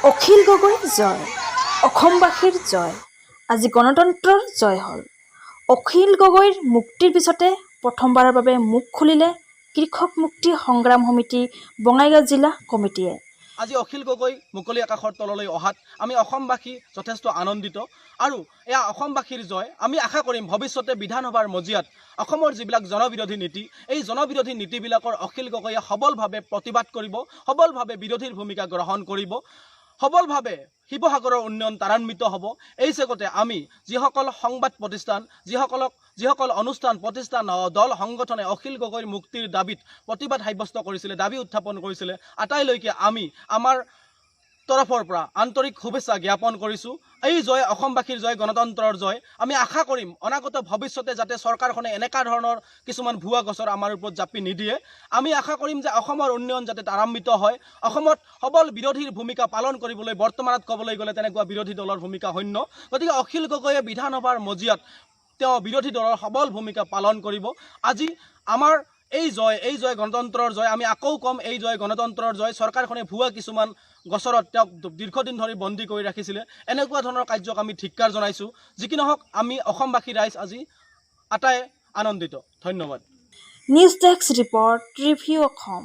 অখিল গগৈৰ জয়, অসমবাসীৰ জয়। আজি গণতন্ত্ৰৰ জয় হ'ল। অখিল গগৈৰ মুক্তিৰ পিছতে প্ৰথমবাৰৰ বাবে মুখ খুলিলে কৃষক মুক্তি সংগ্ৰাম সমিতি বঙাইগাঁও জিলা কমিটিয়ে। আজি অখিল গগৈ মুকলি আকাশৰ তললৈ অহাত আমি অসমবাসী যথেষ্ট আনন্দিত আৰু এয়া অসমবাসীৰ জয়। আমি আশা কৰিম, ভৱিষ্যতে বিধানসভাৰ মজিয়াত অসমৰ যিবিলাক জনবিৰোধী নীতি, এই জনবিৰোধী নীতিবিলাকৰ অখিল গগৈয়ে সবলভাৱে প্ৰতিবাদ কৰিব, সবলভাৱে বিৰোধীৰ ভূমিকা গ্ৰহণ কৰিব, সবলভাৱে শিৱসাগৰৰ উন্নয়ন ত্বৰান্বিত হ'ব। এই চেগতে আমি যিসকল সংবাদ প্ৰতিষ্ঠান, যিসকল অনুষ্ঠান প্ৰতিষ্ঠান, দল সংগঠনে অখিল গগৈৰ মুক্তিৰ দাবীত প্ৰতিবাদ সাব্যস্ত কৰিছিলে, দাবী উত্থাপন কৰিছিলে, আটাইলৈকে আমি আমাৰ তৰফৰ পৰা আন্তৰিক শুভেচ্ছা জ্ঞাপন কৰিছোঁ। এই জয় অসমবাসীৰ জয়, গণতন্ত্ৰৰ জয়। আমি আশা কৰিম, অনাগত ভৱিষ্যতে যাতে চৰকাৰখনে এনেকুৱা ধৰণৰ কিছুমান ভুৱা গোচৰ আমাৰ ওপৰত জাপি নিদিয়ে। আমি আশা কৰিম যে অসমৰ উন্নয়ন যাতে ত্বৰান্বিত হয়, অসমত সবল বিৰোধীৰ ভূমিকা পালন কৰিবলৈ। বৰ্তমানত ক'বলৈ গ'লে তেনেকুৱা বিৰোধী দলৰ ভূমিকা শূন্য। গতিকে অখিল গগৈয়ে বিধানসভাৰ মজিয়াত তেওঁ বিৰোধী দলৰ সবল ভূমিকা পালন কৰিব। আজি আমাৰ এই জয়, এই জয় গণতন্ত্ৰৰ জয়। আমি আকৌ ক'ম, এই জয় গণতন্ত্ৰৰ জয়। চৰকাৰখনে ভুৱা কিছুমান গোচৰত তেওঁক দীৰ্ঘদিন ধৰি বন্দী কৰি ৰাখিছিলে। এনেকুৱা ধৰণৰ কাৰ্যক আমি ধিক্কাৰ জনাইছোঁ। যি কি নহওক, আমি অসমবাসী ৰাইজ আজি আটাই আনন্দিত। ধন্যবাদ। News desk report, review Assam.